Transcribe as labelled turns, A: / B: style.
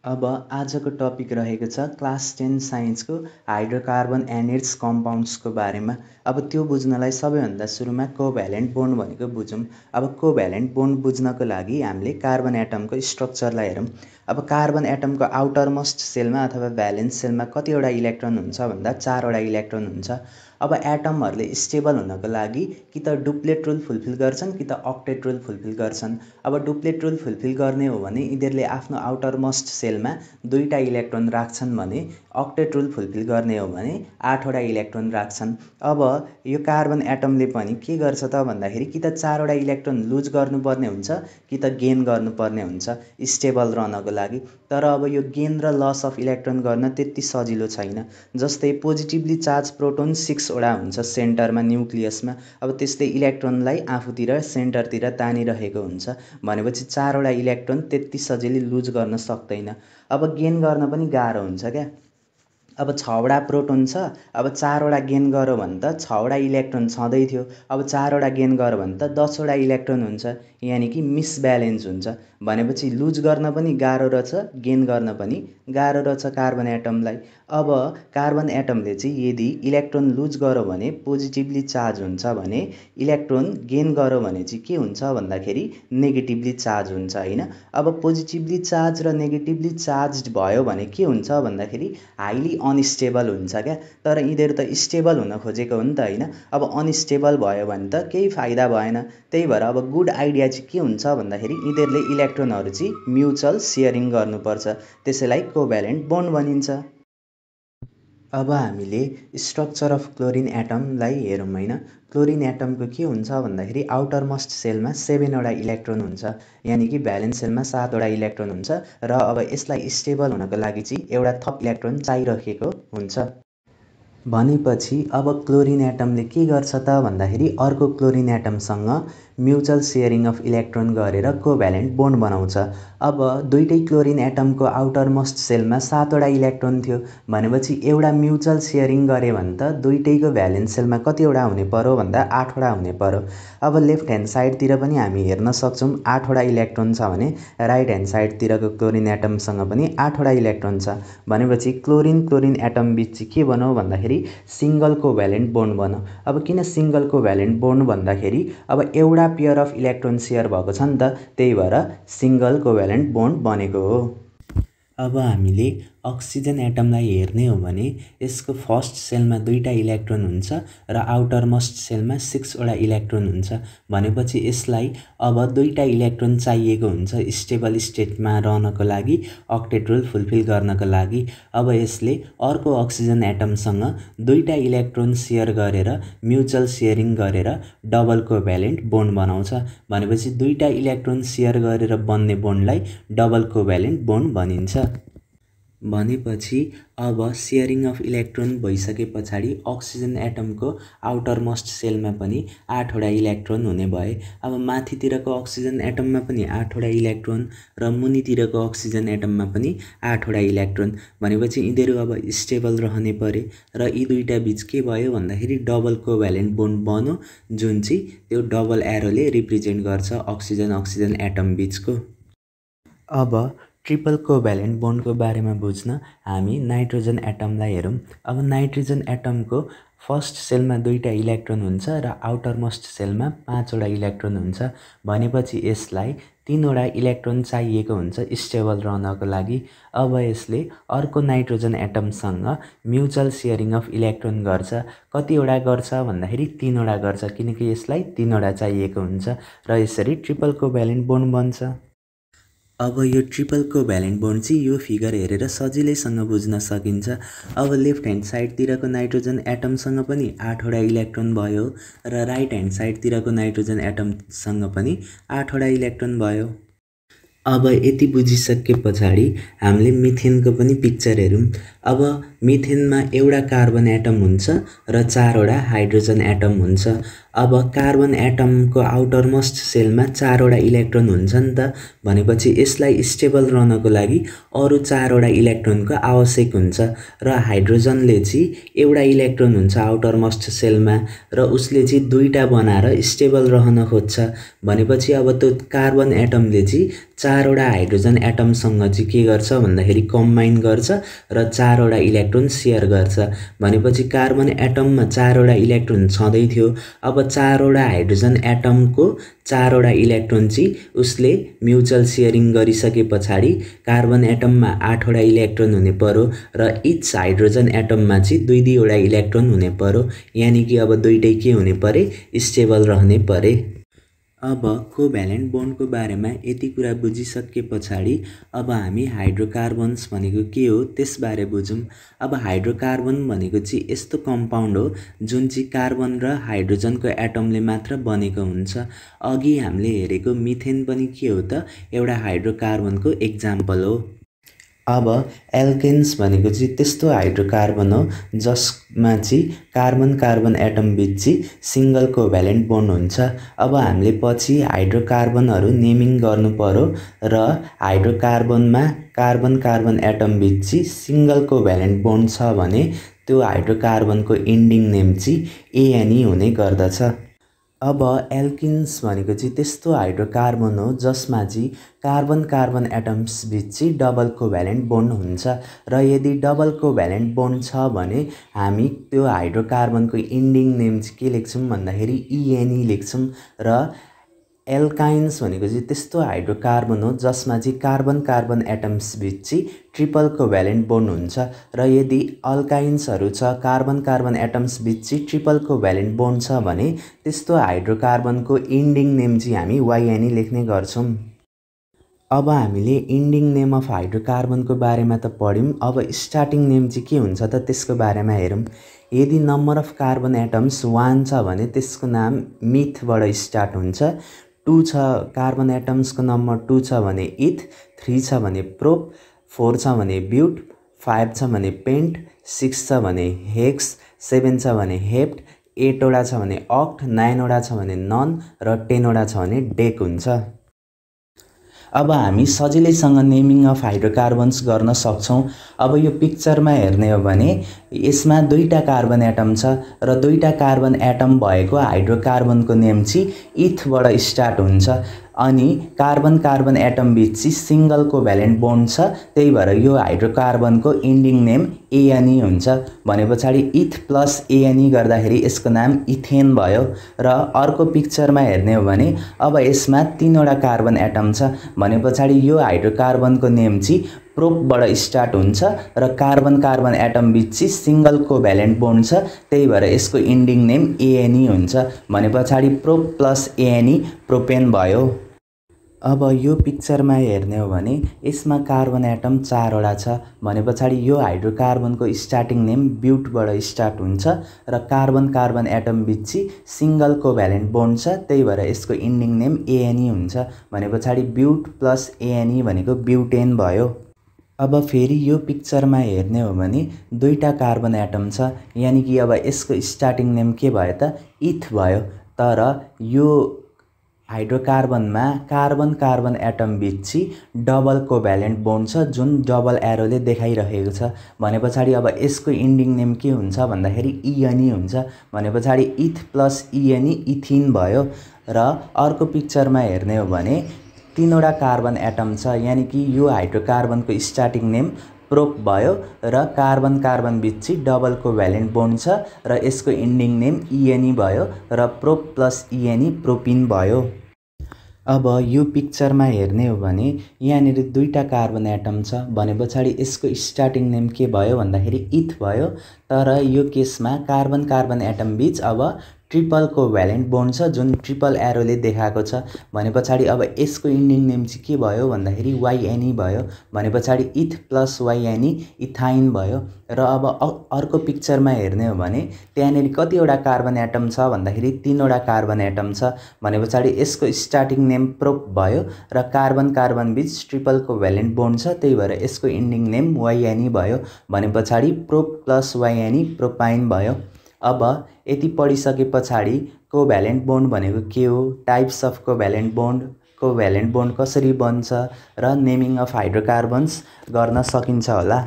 A: अब आजको टपिक रहेको छ क्लास 10 साइन्सको हाइड्रोकार्बन एन्ड इट्स कम्पाउन्ड्सको बारेमा। अब त्यो बुझ्नलाई सबैभन्दा सुरुमा कोभ्यालेन्ट बोन्ड भनेको बुझौँ। अब कोभ्यालेन्ट बोन्ड बुझ्नको लागि हामीले कार्बन एटमको स्ट्रक्चरलाई हेरौँ। अब कार्बन एटमको आउटरमोस्ट सेलमा अथवा भ्यालेन्स सेलमा कतिवटा इलेक्ट्रोन हुन्छ भन्दा 4वटा इलेक्ट्रोन हुन्छ। अब एटमहरूले स्टेबल हुनको लागि कि त डुप्लेट रुल फुलफिल गर्छन् कि त अक्टेट रुल फुलफिल गर्छन्। अब डुप्लेट रुल फुलफिल गर्ने हो भने यिनीहरूले आफ्नो आउटरमोस्ट सेलमा 2टा इलेक्ट्रोन राख्छन् भने अक्टेट रुल फुलफिल गर्ने हो भने 8वटा इलेक्ट्रोन राख्छन्। अब यो कार्बन एटमले पनि के गर्छ त भन्दाखेरि कि त 4वटा इलेक्ट्रोन लुज गर्नुपर्ने हुन्छ कि त गेन गर्नुपर्ने हुन्छ स्टेबल रहनको लागि। तर अब यो गेन र लस अफ इलेक्ट्रोन गर्न त्यति सजिलो छैन। जस्तै पोजिटिभली चार्ज प्रोटोन 6वटा हुन्छ सेन्टरमा न्युक्लियसमा। अब त्यस्तै इलेक्ट्रोनलाई आफूतिर सेन्टरतिर तानिरहेको हुन्छ भनेपछि 4वटा इलेक्ट्रोन त्यति सजिलै लुज गर्न सक्दैन। अब गेन गर्न पनि गाह्रो हुन्छ क्या। अब 6वटा प्रोटोन छ, अब 4वटा गेन गर्यो भने त 6वटा इलेक्ट्रोन छँदै थियो। अब 4वटा गेन गर्यो भने त 10वटा इलेक्ट्रोन हुन्छ, यानि कि मिसब्यालेन्स हुन्छ। भनेपछि लुज गर्न पनि गाह्रो रहेछ, गेन गर्न पनि गाह्रो रहेछ कार्बन एटमलाई। अब कार्बन एटमले चाहिँ यदि इलेक्ट्रोन लुज गर्यो भने पोजिटिभली चार्ज हुन्छ भने इलेक्ट्रोन गेन गर्यो भने चाहिँ के हुन्छ भन्दाखेरि नेगेटिभली चार्ज हुन्छ होइन। अब पोजिटिभली चार्ज र नेगेटिभली चार्ज भयो भने के हुन्छ भन्दाखेरि हाइली अनस्टेबल हुन्छ क्या। तर यिनीहरू त स्टेबल हुन खोजेको हो नि त होइन। अब अनस्टेबल भयो भने त केही फाइदा भएन। त्यही भएर अब गुड आइडिया चाहिँ के हुन्छ भन्दाखेरि यिनीहरूले इलेक्ट्रोनहरू चाहिँ म्युचुअल सेयरिङ गर्नुपर्छ। त्यसैलाई कोभ्यालेन्ट बोन्ड भनिन्छ। अब हामीले स्ट्रक्चर अफ क्लोरिन एटमलाई हेरौँ होइन। क्लोरिन एटमको के हुन्छ भन्दाखेरि आउटरमोस्ट सेलमा 7वटा इलेक्ट्रोन हुन्छ, यानि कि भ्यालेन्स सेलमा 7वटा इलेक्ट्रोन हुन्छ र अब यसलाई स्टेबल हुनको लागि चाहिँ एउटा थप इलेक्ट्रोन चाहिरहेको हुन्छ। भनेपछि अब क्लोरिन एटमले के गर्छ त भन्दाखेरि अर्को क्लोरिन एटमसँग म्युचुअल सेयरिङ अफ इलेक्ट्रोन गरेर कोभ्यालेन्ट बोन्ड बनाउँछ। अब दुईटै क्लोरिन एटमको आउटरमोस्ट सेलमा 7वटा इलेक्ट्रोन थियो भनेपछि एउटा म्युचुअल सेयरिङ गरे भने त दुईटैको भ्यालेन्स सेलमा कतिवटा हुने पर्यो भन्दा 8वटा हुने पर्यो। अब लेफ्ट ह्यान्ड साइडतिर पनि हामी हेर्न सक्छौँ 8वटा इलेक्ट्रोन छ भने राइट ह्यान्ड साइडतिरको क्लोरिन एटमसँग पनि 8वटा इलेक्ट्रोन छ भनेपछि क्लोरिन क्लोरिन एटम बिच चाहिँ के बनाऊ भन्दाखेरि सिङ्गल कोभ्यालेन्ट बोन्ड बनाऊ। अब किन सिङ्गल कोभ्यालेन्ट बोन्ड भन्दाखेरि अब एउटा पेयर अफ इलेक्ट्रोन सेयर भएको छ नि त, त्यही भएर सिङ्गल कोभ्यालेन्ट बोन्ड बनेको हो। अब हामीले अक्सिजन एटमलाई हेर्ने हो भने यसको फर्स्ट सेलमा 2टा इलेक्ट्रोन हुन्छ र आउटरमोस्ट सेलमा 6वटा इलेक्ट्रोन हुन्छ भनेपछि यसलाई अब 2टा इलेक्ट्रोन चाहिएको हुन्छ स्टेबल स्टेटमा रहनको लागि, अक्टेट रुल फुलफिल गर्नको लागि। अब यसले अर्को अक्सिजन एटमसँग 2टा इलेक्ट्रोन सेयर गरेर म्युचुअल सेयरिङ गरेर डबल कोभ्यालेन्ट बोन्ड बनाउँछ भनेपछि 2टा इलेक्ट्रोन सेयर गरेर बन्ने बोन्डलाई डबल कोभ्यालेन्ट बोन्ड भनिन्छ। भनेपछि अब सेयरिङ अफ इलेक्ट्रोन भइसके पछाडि अक्सिजन एटमको आउटरमोस्ट सेलमा पनि 8वटा इलेक्ट्रोन हुने भए। अब माथितिरको अक्सिजन एटममा पनि 8वटा इलेक्ट्रोन र मुनितिरको अक्सिजन एटममा पनि 8वटा इलेक्ट्रोन भनेपछि यिनीहरू अब स्टेबल रहने परे र यी दुईटा बिच के भयो भन्दाखेरि डबल कोभ्यालेन्ट बोन्ड बन्यो जुन चाहिँ त्यो डबल एरोले रिप्रेजेन्ट गर्छ अक्सिजन अक्सिजन एटम बिचको। अब ट्रिपल कोभ्यालेन्ट बोन्डको बारेमा बुझ्न हामी नाइट्रोजन एटमलाई हेरौँ। अब नाइट्रोजन एटमको फर्स्ट सेलमा 2टा इलेक्ट्रोन हुन्छ र आउटरमोस्ट सेलमा 5वटा इलेक्ट्रोन हुन्छ भनेपछि यसलाई 3वटा इलेक्ट्रोन चाहिएको हुन्छ स्टेबल रहनको लागि। अब यसले अर्को नाइट्रोजन एटमसँग म्युचुअल सेयरिङ अफ इलेक्ट्रोन गर्छ। कतिवटा गर्छ भन्दाखेरि 3वटा गर्छ किनकि यसलाई 3वटा चाहिएको हुन्छ र यसरी ट्रिपल कोभ्यालेन्ट बोन्ड बन्छ। अब यो ट्रिपल कोभ्यालेन्ट बोन्ड चाहिँ यो फिगर हेरेर सजिलैसँग बुझ्न सकिन्छ। अब लेफ्ट ह्यान्ड साइडतिरको नाइट्रोजन एटमसँग पनि 8वटा इलेक्ट्रोन भयो र राइट ह्यान्ड साइडतिरको नाइट्रोजन एटमसँग पनि 8वटा इलेक्ट्रोन भयो। अब यति बुझिसके पछाडि हामीले मिथेनको पनि पिक्चर हेरौँ। अब मिथेनमा एउटा कार्बन एटम हुन्छ र 4 वटा हाइड्रोजन एटम हुन्छ। अब कार्बन एटमको आउटरमोस्ट सेलमा 4 वटा इलेक्ट्रोन हुन्छ नि त, भनेपछि यसलाई स्टेबल रहनको लागि अरु 4 वटा इलेक्ट्रोनको आवश्यक हुन्छ र हाइड्रोजनले चाहिँ एउटा इलेक्ट्रोन हुन्छ आउटरमोस्ट सेलमा र उसले चाहिँ दुईटा बनाएर स्टेबल रहन खोज्छ। भनेपछि अब त्यो कार्बन एटमले चाहिँ 4 वटा हाइड्रोजन एटमसँग चाहिँ के गर्छ भन्दाखेरि कम्बाइन गर्छ र 4 वटा इलेक्ट्रोन शेयर गर्छ। भनेपछि कार्बन एटममा 4 वटा इलेक्ट्रोन छँदै थियो। अब 4 वटा हाइड्रोजन एटमको 4 वटा इलेक्ट्रोन चाहिँ उसले म्युचुअल शेयरिङ गरिसके पछाडि कार्बन एटममा 8 वटा इलेक्ट्रोन हुने पर्यो र इच हाइड्रोजन एटममा चाहिँ 2 वटा इलेक्ट्रोन हुने पर्यो। यानी कि अब दुईटै के हुने परे, स्टेबल रहने परे। अब कोभ्यालेन्ट बोन्डको बारेमा यति कुरा बुझिसके पछाडि अब हामी हाइड्रोकार्बन्स भनेको के हो त्यसबारे बुझौँ। अब हाइड्रोकार्बन भनेको चाहिँ यस्तो कम्पाउन्ड हो जुन चाहिँ कार्बन र हाइड्रोजनको एटमले मात्र बनेको हुन्छ। अघि हामीले हेरेको मिथेन पनि के हो त, एउटा हाइड्रोकार्बनको एक्जाम्पल हो। अब एल्केन्स भनेको चाहिँ त्यस्तो हाइड्रोकार्बन हो जसमा चाहिँ कार्बन कार्बन एटम बीच चाहिँ सिंगल कोभ्यालेन्ट बोन्ड हुन्छ। अब हामीले पछि हाइड्रोकार्बनहरू नेमिङ गर्नु पर्यो र हाइड्रोकार्बनमा कार्बन कार्बन एटम बीच चाहिँ सिंगल कोभ्यालेन्ट बोन्ड छ भने त्यो हाइड्रोकार्बनको इन्डिङ नेम चाहिँ एएनई हुने गर्दछ। अब एल्किन्स भनेको चाहिँ त्यस्तो हाइड्रोकार्बन हो जसमा चाहिँ कार्बन कार्बन एटम्स बीच चाहिँ डबल कोभ्यालेन्ट बोन्ड हुन्छ र यदि डबल कोभ्यालेन्ट बोन्ड छ भने हामी त्यो हाइड्रोकार्बनको इन्डिङ नेम चाहिँ के लेख्छौँ भन्दाखेरि इएनई लेख्छौँ। र एल्काइन्स भनेको चाहिँ त्यस्तो हाइड्रोकार्बन हो जसमा चाहिँ कार्बन कार्बन एटम्स बीच चाहिँ ट्रिपल कोभ्यालेन्ट बोन्ड हुन्छ र यदि अल्काइन्सहरू छ कार्बन कार्बन एटम्स बीच चाहिँ ट्रिपल कोभ्यालेन्ट बोन्ड छ भने त्यस्तो हाइड्रोकार्बनको इन्डिङ नेम चाहिँ हामी वाइएनई लेख्ने गर्छौँ। अब हामीले इन्डिङ नेम अफ हाइड्रोकार्बनको बारेमा त पढ्यौँ, अब स्टार्टिङ नेम चाहिँ के हुन्छ त त्यसको बारेमा हेरौँ। यदि नम्बर अफ कार्बन एटम्स 1 छ भने त्यसको नाम मिथबाट स्टार्ट हुन्छ। 2 छ कार्बन एटम्सको नम्बर 2 छ भने इथ, 3 छ भने प्रोप, 4 छ भने ब्युट, 5 छ भने पेन्ट, 6 छ भने हेक्स, 7 छ भने हेप्ट, 8 वटा छ भने अक्ट, 9 वटा छ भने नन र 10 वटा छ भने डेक हुन्छ। अब हामी सजिलैसँग नेमिङ अफ हाइड्रोकार्बन्स गर्न सक्छौँ। अब यो पिक्चरमा हेर्ने हो भने यसमा दुईटा कार्बन एटम छ र दुईटा कार्बन एटम भएको हाइड्रोकार्बनको नेम चाहिँ इथबाट स्टार्ट हुन्छ अनि कार्बन कार्बन एटम बीच चाहिँ सिंगल कोभ्यालेन्ट बोन्ड छ, त्यही भएर यो हाइड्रोकार्बनको इन्डिङ नेम एएनई हुन्छ। भने पछाडि इथ प्लस एएनई गर्दाखेरि यसको नाम इथेन भयो। र अर्को पिक्चरमा हेर्ने हो भने अब यसमा 3 वटा कार्बन एटम छ भने पछाडि यो हाइड्रोकार्बनको नेम चाहिँ प्रोपबाट स्टार्ट हुन्छ र कार्बन कार्बन एटम बीच चाहिँ सिंगल कोभ्यालेन्ट बोन्ड छ, त्यही भएर यसको इन्डिङ नेम एएनई हुन्छ। भने पछाडि प्रोप प्लस एएनई प्रोपेन भयो। अब यो पिक्चरमा हेर्ने हो भने यसमा कार्बन एटम 4 वटा छ भने पछाडि यो हाइड्रोकार्बनको स्टार्टिङ नेम ब्युटबाट स्टार्ट हुन्छ र कार्बन कार्बन एटम बीच चाहिँ सिंगल कोभ्यालेन्ट बोन्ड छ, त्यही भएर यसको इन्डिङ नेम एएनई हुन्छ। भने पछाडि ब्युट प्लस एएनई भनेको ब्युटेन भयो। अब फेरि यो पिक्चरमा हेर्ने हो भने दुईटा कार्बन एटम छ, यानी कि अब यसको स्टार्टिङ नेम के भयो त इथ भयो। तर यो हाइड्रोकार्बनमा कार्बन कार्बन एटम बीच चाहिँ डबल कोभ्यालेन्ट बोन्ड छ जुन डबल एरोले देखाइरहेको छ। भने पछाडि अब यसको इन्डिङ नेम के हुन्छ भन्दाखेरि इएनई हुन्छ। भने पछाडि इथ प्लस इएनई इथिन भयो। र अर्को पिक्चरमा हेर्ने हो भने 3 वटा कार्बन एटम छ, यानी कि यो हाइड्रोकार्बनको स्टार्टिङ नेम प्रोप भयो र कार्बन कार्बन बीच चाहिँ डबल कोभ्यालेन्ट बोन्ड छ र यसको इन्डिङ नेम इएनई भयो र प्रोप प्लस इएनई प्रोपिन भयो। अब यो पिक्चरमा हेर्ने हो भने यहाँनिर दुईटा कार्बन एटम छ भने पछाडि यसको स्टार्टिङ नेम के भयो भन्दाखेरि इथ भयो। तर यो केसमा कार्बन कार्बन एटम बीच अब ट्रिपल कोभ्यालेन्ट बोन्ड छ जुन ट्रिपल एरोले देखाएको छ। भने पछाडि अब यसको इन्डिङ नेम चाहिँ के भयो भन्दाखेरि YNE भयो। भने पछाडि इथ प्लस YNE इथाइन भयो। र अब अर्को पिक्चरमा हेर्ने हो भने त्यहाँनिर कतिवटा कार्बन एटम छ भन्दाखेरि 3वटा कार्बन एटम छ। भने पछाडि यसको स्टार्टिङ नेम प्रोप भयो र कार्बन कार्बन बीच ट्रिपल कोभ्यालेन्ट बोन्ड छ, त्यही भएर यसको इन्डिङ नेम YNE भयो। भने पछाडि प्रोप प्लस YNE प्रोपाइन भयो। अब यति पढिसके पछाडि कोभ्यालेन्ट बोन्ड भनेको के हो, टाइप्स अफ कोभ्यालेन्ट बोन्ड कसरी बन्छ र नेमिङ अफ हाइड्रोकार्बन्स गर्न सकिन्छ होला।